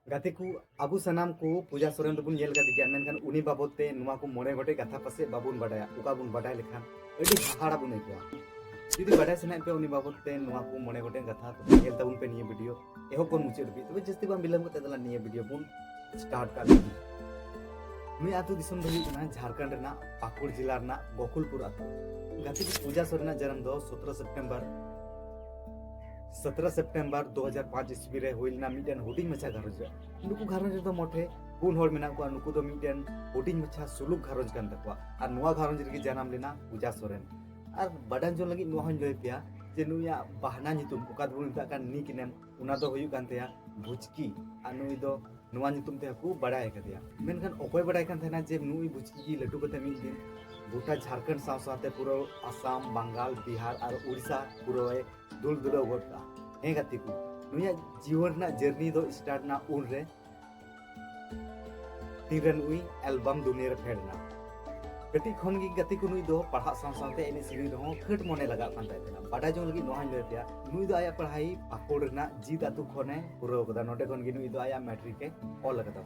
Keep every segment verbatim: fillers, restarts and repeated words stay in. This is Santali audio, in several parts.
ᱜᱟᱛᱮ ᱠᱚ, ᱟᱵᱚ ᱥᱟᱱᱟᱢ ᱠᱚ ᱯᱩᱡᱟ ᱥᱚᱨᱮᱱ ᱫᱚᱵᱚᱱ ᱧᱮᱞ ᱠᱟᱫᱮ ᱜᱮᱭᱟ, ᱢᱮᱱᱠᱷᱟᱱ ᱩᱱᱤ ᱵᱟᱵᱚᱫ ᱛᱮ ᱱᱚᱣᱟ ᱠᱚ ᱢᱚᱬᱮ ᱜᱚᱴᱮᱡ ᱠᱟᱛᱷᱟ ᱯᱟᱥᱮᱡ ᱵᱟᱵᱚᱱ ᱵᱟᱰᱟᱭᱟ᱾ ᱚᱠᱟ ᱵᱚᱱ ᱵᱟᱰᱟᱭ ᱞᱮᱠᱷᱟᱱ ᱟᱹᱰᱤ ᱦᱟᱦᱟᱲᱟ ᱵᱚᱱ ᱟᱹᱭᱠᱟᱹᱣᱟ᱾ ᱡᱩᱫᱤ ᱵᱟᱰᱟᱭ ᱥᱟᱱᱟᱭᱮᱫ ᱯᱮ ᱩᱱᱤ ᱵᱟᱵᱚᱫ ᱛᱮ ᱱᱚᱣᱟ ᱠᱚ ᱢᱚᱬᱮ ᱜᱚᱴᱮᱡ ᱠᱟᱛᱷᱟ, ᱛᱚᱵᱮ ᱧᱮᱞ ᱛᱟᱵᱚᱱ ᱯᱮ ᱱᱤᱭᱟᱹ ᱵᱷᱤᱰᱤᱭᱳ ᱮᱦᱚᱵ ᱠᱷᱚᱱ ᱢᱩᱪᱟᱹᱫ ᱫᱷᱟᱹᱵᱤᱡ᱾ ᱛᱚᱵᱮ ᱡᱟᱹᱥᱛᱤ ᱵᱟᱝ ᱵᱤᱞᱚᱢ ᱠᱟᱛᱮ ᱫᱮᱞᱟ ᱱᱤᱭᱟᱹ ᱵᱷᱤᱰᱤᱭᱳ ᱵᱚᱱ ᱥᱴᱟᱨᱴ ᱠᱟᱜ ᱞᱮᱜᱮ᱾ ᱱᱩᱭ ᱟᱹᱛᱩ ᱫᱤᱥᱚᱢ ᱫᱚ ᱦᱩᱭᱩᱜ ᱠᱟᱱᱟ ᱡᱷᱟᱲᱠᱷᱚᱸᱰ ᱨᱮᱱᱟᱜ ᱯᱟᱹᱠᱩᱲ ᱡᱮᱞᱟ ᱨᱮᱱᱟᱜ ᱜᱳᱠᱩᱞᱯᱩᱨ ᱟᱹᱛᱩ᱾ ᱜᱟᱛᱮ ᱠᱚ, ᱯᱩᱡᱟ ᱥᱚᱨᱮᱱᱟᱜ ᱡᱟᱱᱟᱢ ᱫᱚ ᱥᱚᱛᱨᱚ ᱥᱮᱯᱴᱮᱢᱵᱚᱨ, ᱥᱚᱛᱨᱚ ᱥᱮᱯᱴᱮᱢᱵᱚᱨ ᱫᱩ ᱦᱟᱡᱟᱨ ᱯᱟᱸᱪ ᱤᱥᱣᱤ ᱨᱮ ᱦᱩᱭ ᱞᱮᱱᱟ ᱢᱤᱫᱴᱮᱱ ᱦᱩᱰᱤᱧ ᱢᱟᱪᱷᱟ ᱜᱷᱟᱨᱚᱸᱡᱽ ᱨᱮ᱾ ᱱᱩᱠᱩ ᱜᱷᱟᱨᱚᱸᱡᱽ ᱨᱮᱫᱚ ᱢᱚᱴᱷᱮ ᱯᱩᱱ ᱦᱚᱲ ᱢᱮᱱᱟᱜ ᱠᱚᱣᱟ᱾ ᱱᱩᱠᱩ ᱫᱚ ᱢᱤᱫᱴᱮᱱ ᱦᱩᱰᱤᱧ ᱢᱟᱪᱷᱟ ᱥᱩᱞᱩᱠ ᱜᱷᱟᱨᱚᱸᱡᱽ ᱠᱟᱱ ᱛᱟᱠᱚᱣᱟ᱾ ᱟᱨ ᱱᱚᱣᱟ ᱜᱷᱟᱨᱚᱸᱡᱽ ᱨᱮᱜᱮ ᱡᱟᱱᱟᱢ ᱞᱮᱱᱟ ᱯᱩᱡᱟ ᱥᱚᱨᱮᱱ᱾ ᱟᱨ ᱵᱟᱰᱟᱭ ᱡᱚᱝ ᱞᱟᱹᱜᱤᱫ ᱱᱚᱣᱟ ᱦᱚᱸᱧ ᱞᱟᱹᱭ ᱯᱮᱭᱟ ᱡᱮ ᱱᱩᱭᱟᱜ ᱵᱟᱦᱱᱟ ᱧᱩᱛᱩᱢ, ᱚᱠᱟ ᱫᱚᱵᱚᱱ ᱢᱮᱛᱟᱜ ᱠᱟᱱ ᱱᱤᱠ ᱱᱮᱢ, ᱚᱱᱟ ᱫᱚ ᱦᱩᱭᱩᱜ ᱠᱟᱱ ᱛᱟᱭᱟ ᱵᱷᱩᱪᱠᱤ᱾ ᱟᱨ ᱱᱩᱭ ᱫᱚ ᱱᱚᱣᱟ ᱧᱩᱛᱩᱢ ᱛᱮᱦᱚᱸ ᱠᱚ ᱵᱟᱲᱟᱭ ᱟᱠᱟᱫᱮᱭᱟ᱾ ᱢᱮᱱᱠᱷᱟᱱ ᱚᱠᱚᱭ ᱵᱟᱲᱟᱭ ᱠᱟᱱ ᱛᱟᱦᱮᱱᱟ ᱡᱮ ᱱᱩᱭ ᱵᱷᱩᱪᱠᱤ ᱜᱮ ᱞᱟᱹᱴᱩ ᱠᱟᱛᱮ ᱢᱤᱫ ᱫᱤᱱ ᱜᱚᱴᱟ ᱡᱷᱟᱲᱠᱷᱚᱸᱰ ᱥᱟᱶ ᱥᱟᱶᱛᱮ ᱯᱩᱨᱟᱹ ᱟᱥᱟᱢ, ᱵᱟᱝᱜᱟᱞ, ᱵᱤᱦᱟᱨ ᱟᱨ ᱩᱲᱤᱥᱥᱟ ᱯᱩᱨᱟᱹᱭ ᱫᱩᱞ ᱫᱩᱞᱟᱹᱣ ᱜᱚᱫ ᱠᱟᱜᱼᱟ? ᱦᱮᱸ ᱜᱟᱛᱮ ᱠᱚ, ᱱᱩᱭᱟᱜ ᱡᱤᱭᱚᱱ ᱨᱮᱱᱟᱜ ᱡᱟᱹᱨᱱᱤ ᱫᱚ ᱥᱴᱟᱨᱴ ᱮᱱᱟ ᱩᱱᱨᱮ, ᱛᱤᱱᱨᱮ ᱱᱩᱭ ᱮᱞᱵᱟᱢ ᱫᱩᱱᱤᱭᱟᱹ ᱨᱮ ᱯᱷᱮᱰ ᱮᱱᱟ᱾ ᱠᱟᱹᱴᱤᱡ ᱠᱷᱚᱱ ᱜᱮ ᱜᱟᱛᱮ ᱠᱚ ᱱᱩᱭ ᱫᱚ ᱯᱟᱲᱦᱟᱜ ᱥᱟᱶ ᱥᱟᱶᱛᱮ ᱮᱱᱮᱡ ᱥᱮᱨᱮᱧ ᱨᱮᱦᱚᱸ ᱠᱷᱟᱹᱴ ᱢᱚᱱᱮ ᱞᱟᱜᱟᱜ ᱠᱟᱱ ᱛᱟᱭ ᱛᱟᱦᱮᱱᱟ᱾ ᱵᱟᱰᱟᱭ ᱡᱚᱝ ᱞᱟᱹᱜᱤᱫ ᱱᱚᱣᱟ ᱦᱚᱸᱧ ᱞᱟᱹᱭ ᱯᱮᱭᱟ, ᱱᱩᱭ ᱫᱚ ᱟᱭᱟᱜ ᱯᱟᱲᱦᱟᱭ ᱯᱟᱹᱠᱩᱲ ᱨᱮᱱᱟᱜ ᱡᱤᱛ ᱟᱹᱛᱩ ᱠᱷᱚᱱᱮ ᱯᱩᱨᱟᱹᱣ ᱠᱟᱫᱟ᱾ ᱱᱚᱰᱮ ᱠᱷᱚᱱ ᱜᱮ ᱱᱩᱭ ᱫᱚ ᱟᱭᱟᱜ ᱢᱮᱴᱨᱤᱠ ᱮ ᱚᱞ ᱟᱠᱟᱫᱟ᱾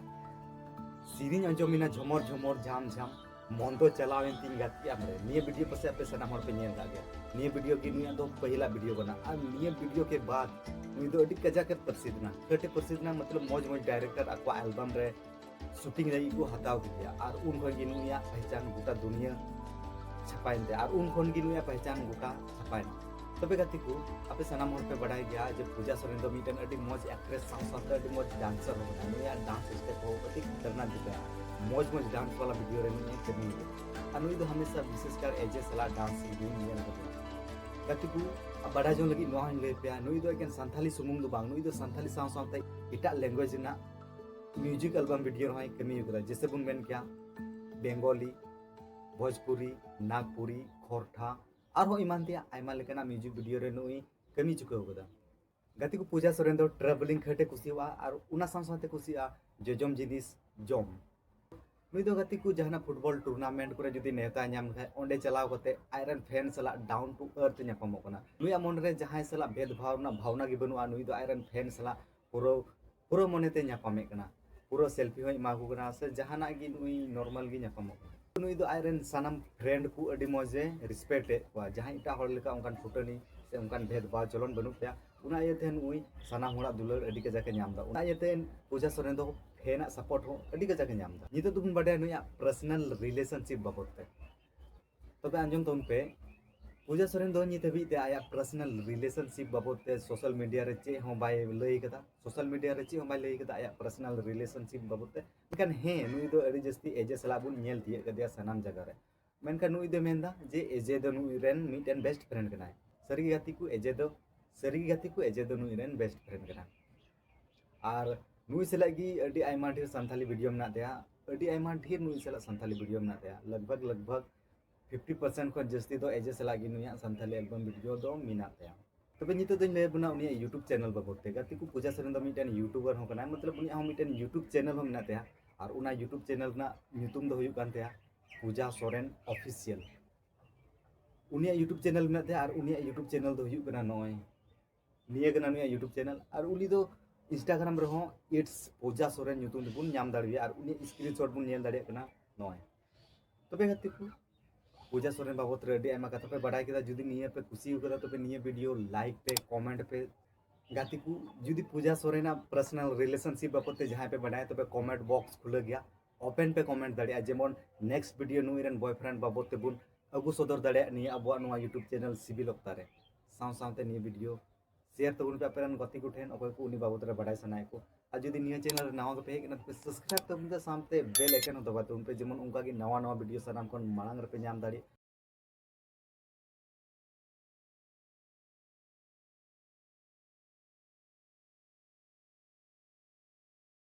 ᱥᱮᱨᱮᱧ ᱟᱸᱡᱚᱢ ᱮᱱᱟ ᱡᱷᱚᱢᱚᱨ ᱡᱷᱚᱢᱚᱨ ᱡᱷᱟᱢ ᱡᱷᱟᱢ, ᱢᱚᱱ ᱫᱚ ᱪᱟᱞᱟᱣᱮᱱ ᱛᱤᱧ ᱜᱟᱛᱮ ᱟᱢ ᱨᱮ᱾ ᱱᱤᱭᱟᱹ ᱵᱷᱤᱰᱤᱭᱳ ᱯᱟᱥᱮ ᱟᱯᱮ ᱥᱟᱱᱟᱢ ᱦᱚᱲ ᱯᱮ ᱧᱮᱞ ᱠᱟᱜ ᱜᱮᱭᱟ᱾ ᱱᱤᱭᱟᱹ ᱵᱷᱤᱰᱤᱭᱳ ᱜᱮ ᱱᱩᱭᱟᱜ ᱫᱚ ᱯᱟᱹᱦᱤᱞᱟ ᱵᱷᱤᱰᱤᱭᱳ ᱠᱟᱱᱟ᱾ ᱟᱨ ᱱᱤᱭᱟᱹ ᱵᱷᱤᱰᱤᱭᱳ ᱠᱮ ᱵᱟᱫ ᱱᱩᱭ ᱫᱚ ᱟᱹᱰᱤ ᱠᱟᱡᱟᱠ ᱮ ᱯᱟᱹᱨᱥᱤᱫ ᱮᱱᱟ᱾ ᱠᱷᱟᱹᱴ ᱮ ᱯᱟᱹᱨᱥᱤᱫ ᱮᱱᱟ, ᱢᱚᱛᱞᱚᱵ ᱢᱚᱡᱽ ᱢᱚᱡᱽ ᱰᱟᱭᱨᱮᱠᱴᱚᱨ ᱟᱠᱚᱣᱟᱜ ᱮᱞᱵᱟᱢ ᱨᱮ ᱥᱩᱴᱤᱝ ᱞᱟᱹᱜᱤᱫ ᱠᱚ ᱦᱟᱛᱟᱣ ᱠᱮᱫᱮᱭᱟ᱾ ᱟᱨ ᱩᱱ ᱠᱷᱚᱱ ᱜᱮ ᱱᱩᱭᱟᱜ ᱯᱮᱦᱪᱟᱱ ᱜᱚᱴᱟ ᱫᱩᱱᱤᱭᱟᱹ ᱪᱷᱟᱯᱟᱭᱮᱱ ᱛᱟᱭᱟ᱾ ᱟᱨ ᱩᱱ ᱠᱷᱚᱱ ᱜᱮ ᱱᱩᱭᱟᱜ ᱯᱮᱦᱪᱟᱱ ᱜᱚᱴᱟ ᱪᱷᱟᱯᱟᱭᱮᱱᱟ᱾ ᱛᱚᱵᱮ ᱜᱟᱛᱮ ᱠᱚ, ᱟᱯᱮ ᱥᱟᱱᱟᱢ ᱦᱚᱲ ᱯᱮ ᱵᱟᱰᱟᱭ ᱜᱮᱭᱟ ᱡᱮ ᱯᱩᱡᱟ ᱥᱚᱨᱮᱱ ᱫᱚ ᱢᱤᱫᱴᱮᱱ ᱟᱹᱰᱤ ᱢᱚᱡᱽ ᱮᱠᱴᱨᱮᱥ ᱥᱟᱶ ᱥᱟᱶᱛᱮ ᱟᱹᱰᱤ ᱢᱚᱡᱽ ᱰᱟᱱᱥᱟᱨ ᱦᱚᱸ ᱠᱟᱱᱟ᱾ ᱱᱩᱭᱟᱜ ᱰᱟᱱᱥ ᱥᱴᱮᱯ ᱦᱚᱸ ᱟᱹᱰᱤ ᱠᱷᱟᱛᱟᱨᱱᱟᱠ ᱜᱮᱛᱟᱭᱟ᱾ ᱢᱚᱡᱽ ᱢᱚᱡᱽ ᱰᱟᱱᱥ ᱵᱟᱞᱟ ᱵᱷᱤᱰᱤᱭᱳ ᱨᱮ ᱱᱩᱭ ᱮ ᱠᱟᱹᱢᱤ ᱠᱟᱫᱟ᱾ ᱟᱨ ᱱᱩᱭ ᱫᱚ ᱦᱟᱢᱮᱥᱟ ᱵᱤᱥᱮᱥ ᱠᱟᱨ ᱮᱡᱮ ᱥᱟᱞᱟᱜ ᱰᱟᱱᱥ ᱨᱮᱜᱮᱧ ᱧᱮᱞ ᱠᱟᱫᱮᱭᱟ᱾ ᱜᱟᱛᱮ ᱠᱚ, ᱵᱟᱰᱟᱭ ᱡᱚᱝ ᱞᱟᱹᱜᱤᱫ ᱱᱚᱣᱟ ᱦᱚᱸᱧ ᱞᱟᱹᱭ ᱯᱮᱭᱟ, ᱱᱩᱭ ᱫᱚ ᱮᱠᱮᱱ ᱥᱟᱱᱛᱷᱟᱞᱤ ᱥᱩᱢᱩᱝ ᱫᱚ ᱵᱟᱝ, ᱱᱩᱭ ᱫᱚ ᱥᱟᱱᱛᱷᱟᱞᱤ ᱥᱟᱶ ᱥᱟᱶᱛᱮ ᱮᱴᱟᱜ ᱞᱮᱝᱜᱩᱭᱮᱡᱽ ᱨᱮᱱᱟᱜ ᱢᱤᱣᱡᱤᱠ ᱮᱞᱵᱟᱢ ᱵᱷᱤᱰᱤᱭᱳ ᱨᱮᱦᱚᱸᱭ ᱠᱟᱹᱢᱤ ᱠᱟᱫᱟ᱾ ᱡᱮᱥᱮ ᱵᱚᱱ ᱢᱮᱱ ᱠᱮᱭᱟ ᱵᱮᱝᱜᱚᱞᱤ, ᱵᱷᱳᱡᱽᱯᱩᱨᱤ, ᱱᱟᱜᱽᱯᱩᱨᱤ, ᱠᱷᱚᱨᱴᱷᱟ, ᱟᱨᱦᱚᱸ ᱮᱢᱟᱱ ᱛᱮᱭᱟᱜ ᱟᱭᱢᱟ ᱞᱮᱠᱟᱱᱟᱜ ᱢᱤᱣᱡᱤᱠ ᱵᱷᱤᱰᱤᱭᱳ ᱨᱮ ᱱᱩᱭ ᱠᱟᱹᱢᱤ ᱪᱩᱠᱟᱹᱣ ᱠᱟᱫᱟ᱾ ᱜᱟᱛᱮ ᱠᱚ, ᱯᱩᱡᱟ ᱥᱚᱨᱮᱱ ᱫᱚ ᱴᱨᱟᱵᱷᱮᱞᱤᱝ ᱠᱷᱟᱹᱴ ᱮ ᱠᱩᱥᱤᱭᱟᱜᱼᱟ ᱟᱨ ᱚᱱᱟ ᱥᱟᱶ ᱥᱟᱶᱛᱮ ᱠᱩᱥᱤᱭᱟᱜᱼᱟ ᱡᱚᱡᱚᱢ ᱡᱤᱱᱤᱥ ᱡᱚᱢ᱾ ᱱᱩᱭ ᱫᱚ ᱜᱟᱛᱮ ᱠᱚ ᱡᱟᱦᱟᱱᱟᱜ ᱯᱷᱩᱴᱵᱚᱞ ᱴᱩᱨᱱᱟᱢᱮᱱᱴ ᱠᱚᱨᱮ ᱡᱩᱫᱤ ᱱᱮᱣᱛᱟ ᱧᱟᱢ ᱞᱮᱠᱷᱟᱱ ᱚᱸᱰᱮ ᱪᱟᱞᱟᱣ ᱠᱟᱛᱮ ᱟᱡᱨᱮᱱ ᱯᱷᱮᱱ ᱥᱟᱞᱟᱜ ᱰᱟᱣᱩᱱ ᱴᱩ ᱟᱨᱛᱷ ᱧᱟᱯᱟᱢᱚᱜ ᱠᱟᱱᱟ᱾ ᱱᱩᱭᱟᱜ ᱢᱚᱱᱮ ᱨᱮ ᱡᱟᱦᱟᱸᱭ ᱥᱟᱞᱟᱜ ᱵᱷᱮᱫᱽ ᱵᱷᱟᱣ ᱨᱮᱱᱟᱜ ᱵᱷᱟᱣᱱᱟ ᱜᱮ ᱵᱟᱹᱱᱩᱜᱼᱟ᱾ ᱱᱩᱭ ᱫᱚ ᱟᱡᱨᱮᱱ ᱯᱷᱮᱱ ᱥᱟᱞᱟᱜ ᱯᱩᱨᱟᱹ ᱯᱩᱨᱟᱹ ᱢᱚᱱᱮᱛᱮ ᱧᱟᱯᱟᱢᱮᱫ ᱠᱟᱱᱟ, ᱯᱩᱨᱟᱹ ᱥᱮᱞᱯᱷᱤ ᱦᱚᱸᱭ ᱮᱢᱟ ᱠᱚ ᱠᱟᱱᱟ, ᱥᱮ ᱡᱟᱦᱟᱱᱟᱜ ᱜᱮ ᱱᱩᱭ ᱱᱚᱨᱢᱟᱞ ᱜᱮ ᱧᱟᱯᱟᱢᱚᱜ ᱠᱟᱱᱟ᱾ ᱱᱩᱭ ᱫᱚ ᱟᱡᱨᱮᱱ ᱥᱟᱱᱟᱢ ᱯᱷᱨᱮᱱᱰ ᱠᱚ ᱟᱹᱰᱤ ᱢᱚᱡᱽ ᱮ ᱨᱮᱥᱯᱮᱠᱴ ᱮᱫ ᱠᱚᱣᱟ, ᱡᱟᱦᱟᱸᱭ ᱮᱴᱟᱜ ᱦᱚᱲ ᱞᱮᱠᱟ ᱚᱱᱠᱟᱱ ᱯᱷᱩᱴᱟᱹᱱᱤ ᱥᱮ ᱚᱱᱠᱟᱱ ᱵᱷᱮᱫᱽ ᱵᱷᱟᱣ ᱪᱚᱞᱚᱱ ᱵᱟᱹᱱᱩᱜ ᱛᱟᱭᱟ᱾ ᱚᱱᱟ ᱤᱭᱟᱹᱛᱮ ᱱᱩᱭ ᱥᱟᱱᱟᱢ ᱦᱚᱲᱟᱜ ᱫᱩᱞᱟᱹᱲ ᱟᱹᱰᱤ ᱠᱟᱡᱟᱠ ᱮ ᱧᱟᱢ ᱮᱫᱟ᱾ ᱚᱱᱟ ᱤᱭᱟᱹᱛᱮ ᱯᱩᱡᱟ ᱥᱚᱨᱮᱱ ᱫᱚ ᱯᱷᱮᱱ ᱟᱜ ᱥᱟᱯᱳᱨᱴ ᱦᱚᱸ ᱟᱹᱰᱤ ᱠᱟᱡᱟᱠ ᱮ ᱧᱟᱢ ᱮᱫᱟ᱾ ᱱᱤᱛᱚᱜ ᱫᱚᱵᱚᱱ ᱵᱟᱰᱟᱭᱟ ᱱᱩᱭᱟᱜ ᱯᱟᱨᱥᱚᱱᱟᱞ ᱨᱤᱞᱮᱥᱚᱱᱥᱤᱯ ᱵᱟᱵᱚᱫ ᱛᱮ᱾ ᱛᱚᱵᱮ ᱟᱸᱡᱚᱢ ᱛᱟᱵᱚᱱ ᱯᱮ, ᱯᱩᱡᱟ ᱥᱚᱨᱮᱱ ᱫᱚ ᱱᱤᱛ ᱦᱟᱹᱵᱤᱡ ᱛᱮ ᱟᱭᱟᱜ ᱯᱟᱨᱥᱚᱱᱟᱞ ᱨᱤᱞᱮᱥᱚᱱᱥᱤᱯ ᱵᱟᱵᱚᱫ ᱛᱮ ᱥᱳᱥᱟᱞ ᱢᱤᱰᱤᱭᱟ ᱨᱮ ᱪᱮᱫ ᱦᱚᱸ ᱵᱟᱭ ᱞᱟᱹᱭ ᱠᱟᱫᱟ᱾ ᱥᱳᱥᱟᱞ ᱢᱤᱰᱤᱭᱟ ᱨᱮ ᱪᱮᱫ ᱦᱚᱸ ᱵᱟᱭ ᱞᱟᱹᱭ ᱠᱟᱫᱟ ᱟᱭᱟᱜ ᱯᱟᱨᱥᱚᱱᱟᱞ ᱨᱤᱞᱮᱥᱚᱱᱥᱤᱯ ᱵᱟᱵᱚᱫ ᱛᱮ᱾ ᱢᱮᱱᱠᱷᱟᱱ ᱦᱮᱸ, ᱱᱩᱭ ᱫᱚ ᱟᱹᱰᱤ ᱡᱟᱹᱥᱛᱤ ᱮᱡᱮ ᱥᱟᱞᱟᱜ ᱵᱚᱱ ᱧᱮᱞ ᱛᱤᱭᱟᱹᱜ ᱠᱟᱫᱮᱭᱟ ᱥᱟᱱᱟᱢ ᱡᱟᱭᱜᱟ ᱨᱮ᱾ ᱢᱮᱱᱠᱷᱟᱱ ᱱᱩᱭ ᱫᱚ ᱢᱮᱱᱫᱟ ᱡᱮ ᱮᱡᱮ ᱫᱚ ᱱᱩᱭ ᱨᱮᱱ ᱢᱤᱫᱴᱮᱱ ᱵᱮᱥᱴ ᱯᱷᱨᱮᱱᱰ ᱠᱟᱱᱟᱭ᱾ ᱥᱟᱹᱨᱤᱜᱮ ᱜᱟᱛᱮ ᱠᱚ, ᱮᱡᱮ ᱫᱚ, ᱥᱟᱹᱨᱤᱜᱮ ᱜᱟᱛᱮ ᱠᱚ, ᱮᱡᱮ ᱫᱚ ᱱᱩᱭ ᱨᱮᱱ ᱵᱮᱥᱴ ᱯᱷᱨᱮᱱᱰ ᱠᱟᱱᱟᱭ᱾ ᱟᱨ ᱱᱩᱭ ᱥᱟᱞᱟᱜ ᱜᱮ ᱟᱹᱰᱤ ᱟᱭᱢᱟ ᱰᱷᱮᱨ ᱥᱟᱱᱛᱷᱟᱞᱤ ᱵᱷᱤᱰᱤᱭᱳ ᱢᱮᱱᱟᱜ ᱛᱟᱭᱟ, ᱟᱹᱰᱤ ᱟᱭᱢᱟ ᱰᱷᱮᱨ ᱱᱩᱭ ᱥᱟᱞᱟᱜ ᱥᱟᱱᱛᱷᱟᱞᱤ ᱵᱷᱤᱰᱤᱭᱳ ᱢᱮᱱᱟᱜ ᱛᱟᱭᱟ᱾ ᱞᱟᱜᱽ ᱵᱷᱟᱜᱽ, ᱞᱟᱜᱽ ᱵᱷᱟᱜᱽ ᱯᱷᱤᱯᱴᱤ ᱯᱟᱨᱥᱮᱱᱴ ᱠᱷᱚᱱ ᱡᱟᱹᱥᱛᱤ ᱫᱚ ᱮᱡᱮ ᱥᱟᱞᱟᱜ ᱜᱮ ᱱᱩᱭᱟᱜ ᱥᱟᱱᱛᱷᱟᱞᱤ ᱮᱞᱵᱟᱢ ᱵᱷᱤᱰᱤᱭᱳ ᱫᱚ ᱢᱮᱱᱟᱜ ᱛᱟᱭᱟ᱾ ᱛᱚᱵᱮ ᱱᱤᱛᱚᱜ ᱫᱚᱧ ᱞᱟᱹᱭ ᱟᱵᱚᱱᱟ ᱩᱱᱤᱭᱟᱜ YouTube ᱪᱮᱱᱮᱞ ᱵᱟᱵᱚᱫ ᱛᱮ᱾ ᱜᱟᱛᱮ ᱠᱚ, ᱯᱩᱡᱟ ᱥᱚᱨᱮᱱ ᱫᱚ ᱢᱤᱫᱴᱮᱱ YouTuber ᱦᱚᱸ ᱠᱟᱱᱟᱭ, ᱢᱚᱛᱞᱚᱵ ᱩᱱᱤᱭᱟᱜ ᱦᱚᱸ ᱢᱤᱫᱴᱮᱱ YouTube ᱪᱮᱱᱮᱞ ᱦᱚᱸ ᱢᱮᱱᱟᱜ ᱛᱟᱭᱟ᱾ ᱟᱨ ᱚᱱᱟ YouTube ᱪᱮᱱᱮᱞ ᱨᱮᱱᱟᱜ ᱧᱩᱛᱩᱢ ᱫᱚ ᱦᱩᱭᱩᱜ ᱠᱟᱱ ᱛᱟᱭᱟ ᱯᱩᱡᱟ ᱥᱚᱨᱮᱱ ᱚᱯᱷᱤᱥᱤᱭᱟᱞ᱾ ᱩᱱᱤᱭᱟᱜ YouTube ᱪᱮᱱᱮᱞ ᱢᱮᱱᱟᱜ ᱛᱟᱭᱟ ᱟᱨ ᱩᱱᱤᱭᱟᱜ YouTube ᱪᱮᱱᱮᱞ ᱫᱚ ᱦᱩᱭᱩᱜ ᱠᱟᱱᱟ ᱱᱚᱜᱼᱚᱭ ᱱᱤᱭᱟᱹ ᱠᱟᱱᱟ ᱱᱩᱭᱟᱜ YouTube ᱪᱮᱱᱮᱞ᱾ ᱟᱨ ᱩᱱᱤ ᱫᱚ Instagram ᱨᱮᱦᱚᱸ ᱤᱴᱥ ᱯᱩᱡᱟ ᱥᱚᱨᱮᱱ ᱧᱩᱛᱩᱢ ᱛᱮᱵᱚᱱ ᱧᱟᱢ ᱫᱟᱲᱮᱭᱟᱭᱟ᱾ ᱟᱨ ᱩᱱᱤᱭᱟᱜ ᱥᱠᱨᱤᱱᱥᱚᱴ ᱵᱚᱱ ᱧᱮᱞ ᱫᱟᱲᱮᱭᱟᱜ ᱠᱟᱱᱟ ᱱᱚᱜᱼᱚᱭ᱾ ᱛᱚᱵᱮ ᱜᱟᱛᱮ ᱠᱚ, ᱯᱩᱡᱟ ᱥᱚᱨᱮᱱ ᱵᱟᱵᱚᱫ ᱨᱮ ᱟᱹᱰᱤ ᱟᱭᱢᱟ ᱠᱟᱛᱷᱟ ᱯᱮ ᱵᱟᱰᱟᱭ ᱠᱮᱫᱟ᱾ ᱡᱩᱫᱤ ᱱᱤᱭᱟᱹ ᱯᱮ ᱠᱩᱥᱤ ᱟᱠᱟᱫᱟ, ᱛᱚᱵᱮ ᱱᱤᱭᱟᱹ ᱵᱷᱤᱰᱤᱭᱳ ᱞᱟᱭᱤᱠ ᱯᱮ, ᱠᱚᱢᱮᱱᱴ ᱯᱮ᱾ ᱜᱟᱛᱮ ᱠᱚ, ᱡᱩᱫᱤ ᱯᱩᱡᱟ ᱥᱚᱨᱮᱱᱟᱜ ᱯᱟᱨᱥᱚᱱᱟᱞ ᱨᱤᱞᱮᱥᱚᱱᱥᱤᱯ ᱵᱟᱵᱚᱫ ᱛᱮ ᱡᱟᱦᱟᱸᱭ ᱯᱮ ᱵᱟᱰᱟᱭᱟ, ᱛᱚᱵᱮ ᱠᱚᱢᱮᱱᱴ ᱵᱚᱠᱥ ᱠᱷᱩᱞᱟᱹ ᱜᱮᱭᱟ, ᱳᱯᱮᱱ ᱯᱮ ᱠᱚᱢᱮᱱᱴ ᱫᱟᱲᱮᱭᱟᱜᱼᱟ᱾ ᱡᱮᱢᱚᱱ ᱱᱮᱠᱥᱴ ᱵᱷᱤᱰᱤᱭᱳ ᱱᱩᱭ ᱨᱮᱱ ᱵᱚᱭᱯᱷᱨᱮᱱᱰ ᱵᱟᱵᱚᱫ ᱛᱮᱵᱚᱱ ᱟᱹᱜᱩ ᱥᱚᱫᱚᱨ ᱫᱟᱲᱮᱭᱟᱜ ᱱᱤᱭᱟᱹ ᱟᱵᱚᱣᱟᱜ ᱱᱚᱣᱟ YouTube ᱪᱮᱱᱮᱞ ᱥᱤᱵᱤᱞ ᱚᱠᱛᱟ ᱨᱮ᱾ ᱥᱟᱶ ᱥᱟᱶᱛᱮ ᱱᱤᱭᱟᱹ ᱵᱷᱤᱰᱤᱭᱳ ᱥᱮᱭᱟᱨ ᱛᱟᱵᱚᱱ ᱯᱮ ᱟᱯᱮ ᱨᱮᱱ ᱜᱟᱛᱮ ᱠᱚᱴᱷᱮᱱ, ᱚᱠᱚᱭ ᱠᱚ ᱩᱱᱤ ᱵᱟᱵᱚᱫ ᱨᱮ ᱵᱟᱰᱟᱭ ᱥᱟᱱᱟᱭᱮᱫ ᱠᱚ᱾ ᱟᱨ ᱡᱩᱫᱤ ᱱᱤᱭᱟᱹ ᱪᱮᱱᱮᱞ ᱨᱮ ᱱᱟᱣᱟ ᱜᱮᱯᱮ ᱦᱮᱡ ᱠᱟᱱᱟ, ᱛᱚᱵᱮ ᱥᱟᱵᱥᱠᱨᱟᱭᱤᱵ ᱛᱟᱵᱚᱱ ᱯᱮ, ᱥᱟᱶᱛᱮ ᱵᱮᱞ ᱟᱭᱠᱚᱱ ᱦᱚᱸ ᱫᱟᱵᱟᱭ ᱛᱟᱵᱚᱱ ᱯᱮ, ᱡᱮᱢᱚᱱ ᱚᱱᱠᱟ ᱜᱮ ᱱᱟᱣᱟ ᱱᱟᱣᱟ ᱵᱷᱤᱰᱤᱭᱳ ᱥᱟᱱᱟᱢ ᱠᱷᱚᱱ ᱢᱟᱲᱟᱝ ᱨᱮᱯᱮ ᱧᱟᱢ ᱫᱟᱲᱮᱭᱟᱜ᱾